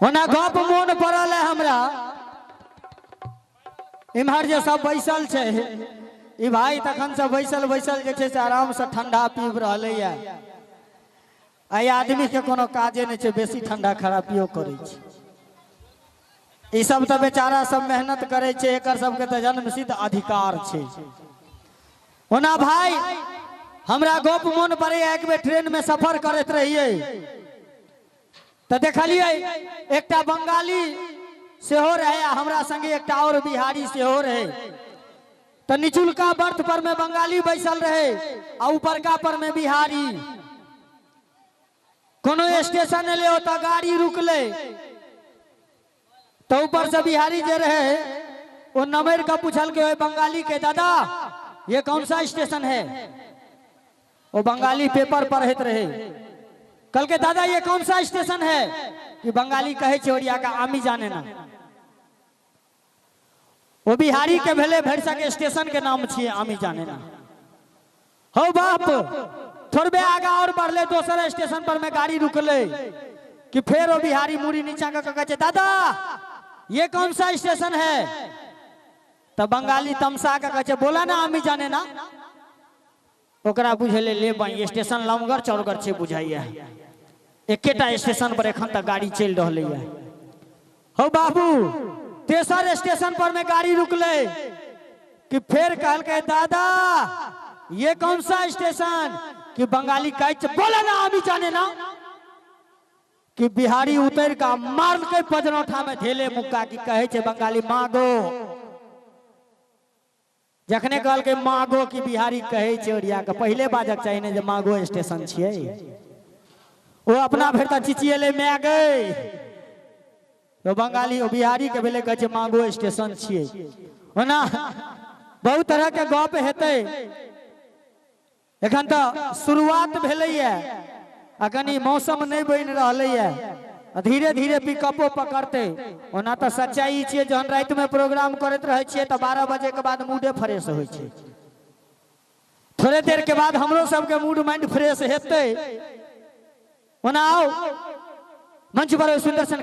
ओना गप मोन पड़ल है हमरा, इम्हर जे सब बैसल छै ई भाई तखन से बैसल बैसल जे छै से आराम से ठंडा पीब रहलैया। एहि आदमी के कोनो काजे नहि छै, बेसी ठंडा खराबियो करै छै। ई सब तऽ बेचारा सब मेहनत करै छै, एकर सबके तऽ जन्मसिद्ध अधिकार छै। ओना भाई हमरा गप मोन पड़ैया, एक बेर ट्रेन में सफर करैत रहियै तऽ देखलियै एकटा बंगाली सेहो रहे आ हमरा संगे एकटा और बिहारी सेहो रहे। तऽ निचुलका बर्थ पर में बंगाली बैसल रहे आ ऊपरका पर में बिहारी। कोनो स्टेशन एलै ओतऽ गाड़ी रुकलै तऽ ऊपर से बिहारी जे रहे ओ नमैर के पूछलकै ओहि बंगाली के, दादा ये कौन सा स्टेशन है? वो बंगाली पेपर पढ़ैत रहे, कहलकै दादा ये कौन सा स्टेशन है? कि बंगाली कहै छै ओरिया का आमी जाने ना। वो बिहारी के भेले भरिसक स्टेशन के नाम छियै आमी जाने ना। हौ बाप, थोड़बे आगा और बढ़ले दोसर स्टेशन पर में गाड़ी रुकले कि फेर वो बिहारी मुड़ी नीचा के कहै छै दादा ये कौन सा स्टेशन है? तो बंगाली तमसा के कहै छै बोला ना आमी जाने ना। ओकरा बुझेले ले बाई स्टेशन लमगर चौड़गर छै बुझाइया, एकेटा स्टेशन पर एखन तक गाड़ी चलि रहलैया। हौ बाबू, तेसर स्टेशन पर में गाड़ी रुकले कि फेर कहलकै दादा ये कौन सा स्टेशन? कि बंगाली कहै छै बोला ना आमी जाने ना। कि बिहारी उतर के मारलकै पजरौठा में धेले मुक्का कि कहै छै बंगाली मागो। जखने कहलकै मागो कि बिहारी कहै छै ओरिया के पहिले बाजक चाही ने जे मागो स्टेशन छियै। ओ अपना भरि तऽ चिचियेलै my गई। तो बंगाली ओ बिहारी के भेलै कहै छै मागो स्टेशन छियै। ओना बहुत तरह के गप हेतै, एखन तऽ शुरुआत भेलैया आ कनी मौसम नहि बनि रहलैया, धीरे धीरे पिकअपो पकड़तै। ओना तऽ सच्चाई छियै जहन रातिमे प्रोग्राम करैत रहै छियै तऽ 12 बजे के बाद मूडे फ्रेश होइ छै। थोड़े देर के बाद हमरो सबके मूड माइंड फ्रेश हेतै। ओना आउ मंच पर सुंदर सन